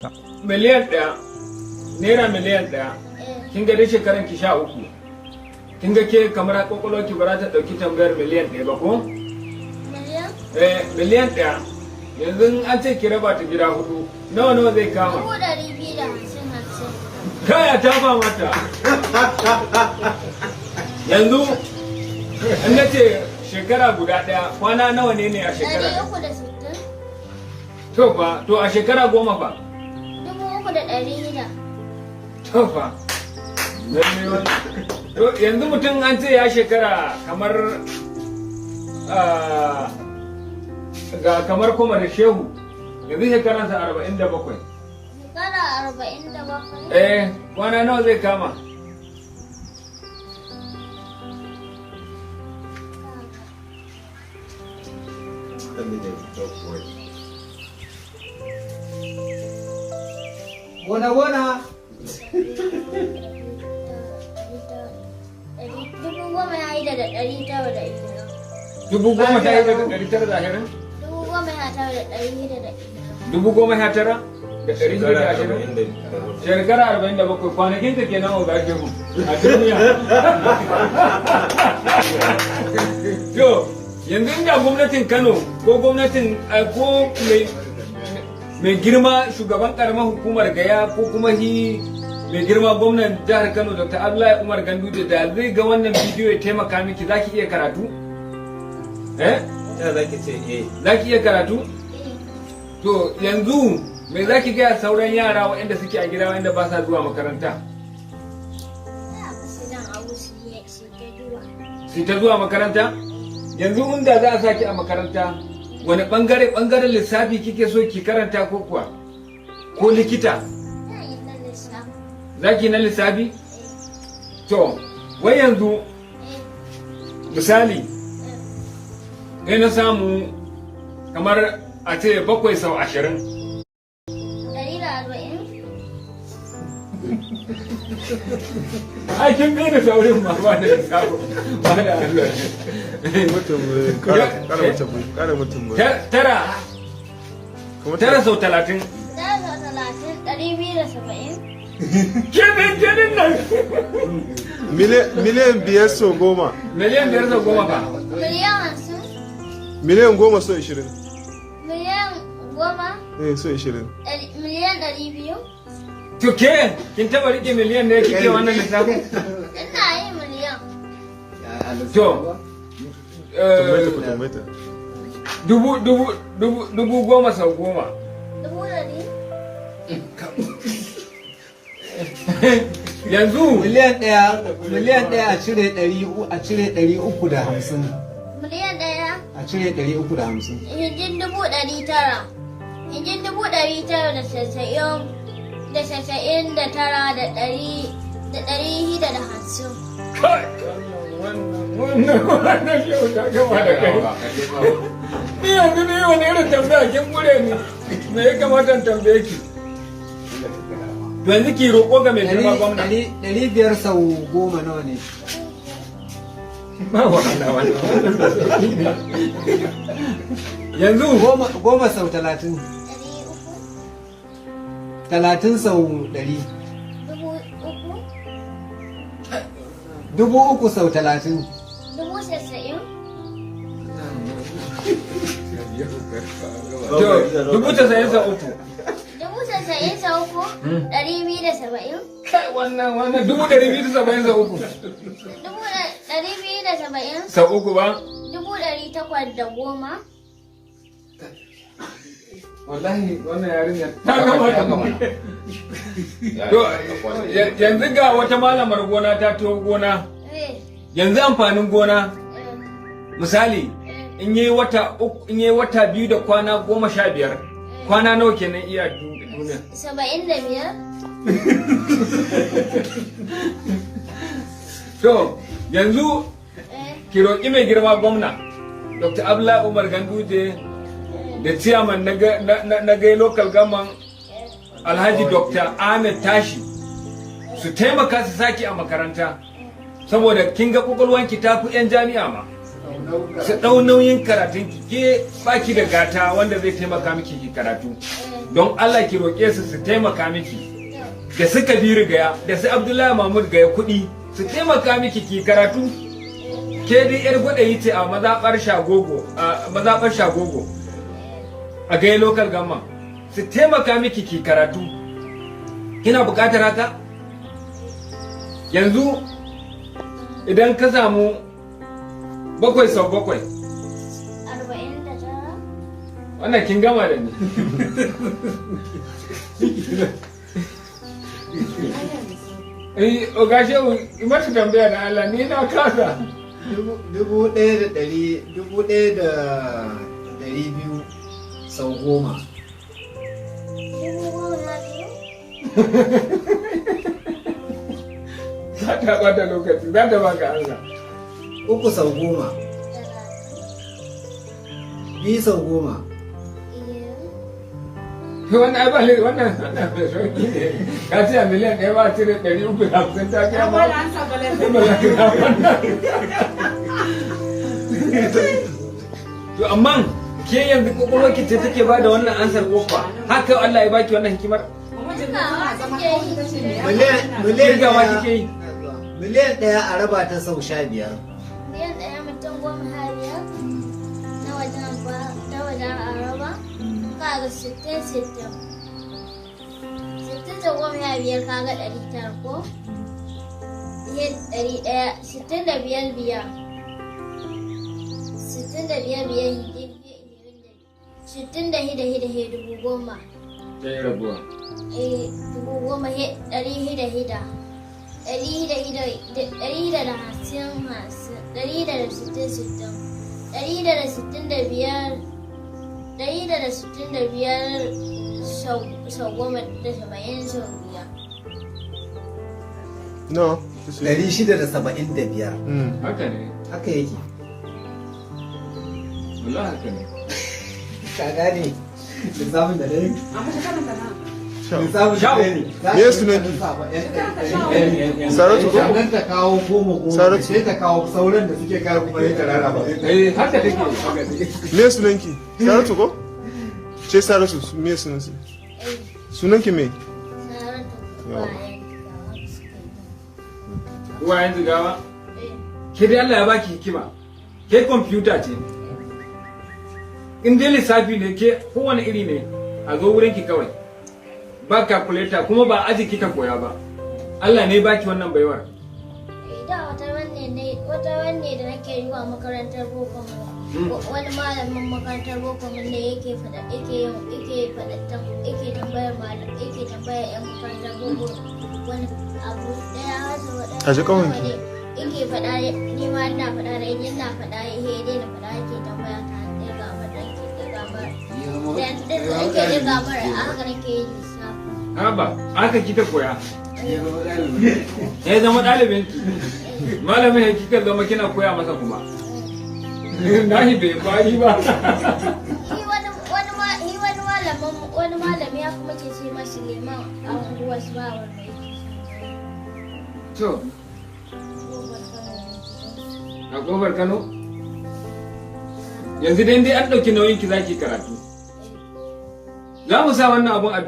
Miliyan 1, naira miliyan 1. Kin ga dai shekaran ki 13. Kin ga ke kamar kwakwalwar ki ba za ta ɗauki tambayar miliyan 1 ba ko? Miliyan? Eh, miliyan 1. Yanzu in an ce ki raba ta gida hudu, nawa nawa zai kama? 250,000 50. Kaya ta ba mata. Yanzu in na ce shekara guda ɗaya, kwana nawa ne a shekara? 360. To fa, to a shekara 10 fa? 3,600. To fa. Lalle wannan. To yanzu mutum an ce ya shekara kamar ga kamar kuma da Shehu, yanzu shekaransa 47. Shekara 47. Eh, kwana nawa zai kama? Gona gona. 16,920. 16,920? 19,620. 19,620? Shekara 47 kwanakin ta kenan oga Shehu a duniya. To yanzu inda gwamnatin Kano ko gwamnatin ko mai girma shugaban karamar hukumar Gaya ko kuma hi mai girma gwamnan jihar Kano Dr. Abdullahi Umar Ganduje da zai ga wannan bidiyo ya taimaka miki, zaki iya karatu? Eh? Ta za ki ce eh. Zaki iya karatu? To yanzu me zaki gaya sauran yara waɗanda suke a gida waɗanda ba sa zuwa makaranta? Ina musu jan abu su yi su ta zuwa. Su ta zuwa makaranta? Yanzu inda za a saki a makaranta, wani bangare, bangaren lissafi kike so ki karanta ko kuwa? Ko likita? Ina yin na lissafi. Zaki na lissafi? To, wai yanzu misali, sai na samu kamar a ce 7 sau 20. 140. Ai kin fi da saurin ma ba da lissafi. Ba da Allah. Mutum kara kara mutum kara mutum. Tara, 9 sau 30. 9 sau 30, 270. Kinin kinin nan. Miliyan 5 sau 10. Miliyan 5 sau 10 fa? Miliyan 50. Miliyan 10 sau 20. Miliyan 10. Eh, sau 20. 200,000,000. To ke kin taba rike miliyan ne kike wannan lissafin? Ina yin miliyan. To Tambayta ku tambayta. Dubu dubu dubu 10,000 sau 10. 100,000. Yanzu Miliyan 1, miliyan 1 a cire 350. Miliyan 1. A cire 350. Injin 900,000. Injin 999,000 da 650. Kai, wannan wannan shehu ta gama da kai. Ni yanzu ni wani irin tambaya kin gure ni. Me ya kamata in tambaye ki? To yanzu ki roƙo ga mai girma gwamna. 500 sau 10 nawa ne? Ba wahala wannan. Yanzu 10 sau 30. 300. 30 sau 100. 3,000. 3,000 sau 30. 90,000. To 90,000 sau 3. 90,000 sau 3. 270. Kai, wannan wannan 270,000 sau 3. 270,000. Sau 3 ba? 810,000. Wallahi wannan yarinya ta gama da To yanzu ga wata malamar gona ta to gona. Yanzu amfanin gona misali in yi wata 3, in yi wata 2 da kwana 15, kwana nawa kenan iya duniya? 75. To yanzu ki roƙi mai girma gwamna Dr. Abdullahi Umar Ganduje da chairman na gai local government Alhaji Dr. Ahmed Tashi su taimaka su saki a makaranta, saboda kin ga kwakwalwanki ta fi 'yan jami'a ma, su ɗau nauyin karatun ki. Ke baki da gata wanda zai taimaka miki ki karatu. Don Allah ki roƙe su su taimaka miki, da su Kabiru Gaya, da su Abdullahi Mahmud Gaya kuɗi, su taimaka miki ki karatu. Ke dai yar gwadayi ce a mazaɓar Shagogo, a mazaɓar Shagogo a Gaya Local Government. Su taimaka miki ki karatu. Kina buƙatar haka? Yanzu idan ka samu 7 sau 7? 49. Wannan kin gama da ni. Eh, oga Shehu, mata tambaya da Allah, ni na kasa. 1,100, 1,200 sau 10. 12,000. Za ta bata lokaci, za ta baka ansa. 3 sau 10. 30. 2 sau 10. 20. Wannan ai ba wannan wannan mai sauki ne. Ka ce a miliyan 1 ba a cire 350, ta kai ma. Ba za ka ga wannan. To amma ke yanzu kwakwalwar ki ce take ba da wannan ansar kofa haka Allah ya baki wannan hikimar? Miliyan Kirgawa ɗaya. Kike yi? Miliyan 1 a raba ta sau 15. 1 miliyan mutum 15 na wajen ba ta wajen araba, kaga 60 60 60 da 15, kaga 900 ko iya 100, 65 biyar, 65 biyar, 66 shida he 10,000. Ta yi rabuwa. Eh, 10,000 he 600 shida, 600 shida, 650 50, 660 60, 665, 665 sau 10 da 70 sau 5. No. 675. Haka ne. Haka yake. Wallahi haka ne. Ka gane lissafin da na yi? Lissafin Sha da na yi. uku. Za Me ka sunan ki? lissafa yan Saratu ko? Sannan ta kawo 10 10. Saratu. Sai ta kawo sauran da suke kara kuma sai ta rarraba. Eh, haka take, haka take. Me sunanki? Saratu ko? Ce Saratu, me sunanki? Eh. Sunanki me? Saratu bayan gawa suka yi. Uwayen Jigawa. Eh. Ke dai Allah ya baki hikima. Ke kwamfuta ce. In dai lissafi ne, ke kowane iri ne, a zo wurin ki kawai. Ba calculator kuma ba aji kika koya ba. Allah ne baki wannan baiwar. Eh, da wata wanne ne, wata wanne da nake yi wa makarantar boko mu, wani malamin makarantar boko mu ne yake faɗa, yake yin, yake faɗa, yake tambayar malam, yake tambayar yan makarantar boko wani abu ɗaya har sau ɗaya. Aje ƙawanki. Yake faɗa, ni ma ina faɗa da ina faɗa, he dai na faɗa, yake tambaya ta ɗirga mara, yake ɗirga mara, yake ɗirga mara, a haka nake yin lissafi. Haba, haka kika koya? Ya zama ɗalibin ki. Malamin ya kika zama kina koya masa kuma. Nahi bai kwari ba. Shi wani wani ma shi wani malamin, wani malami ya kuma ce sai mashi liman a unguwar su ba wanda yake. To, a kofar Kano? Yanzu dai an ɗauki nauyin ki zaki karatu. Za mu sa wannan abun a duniya.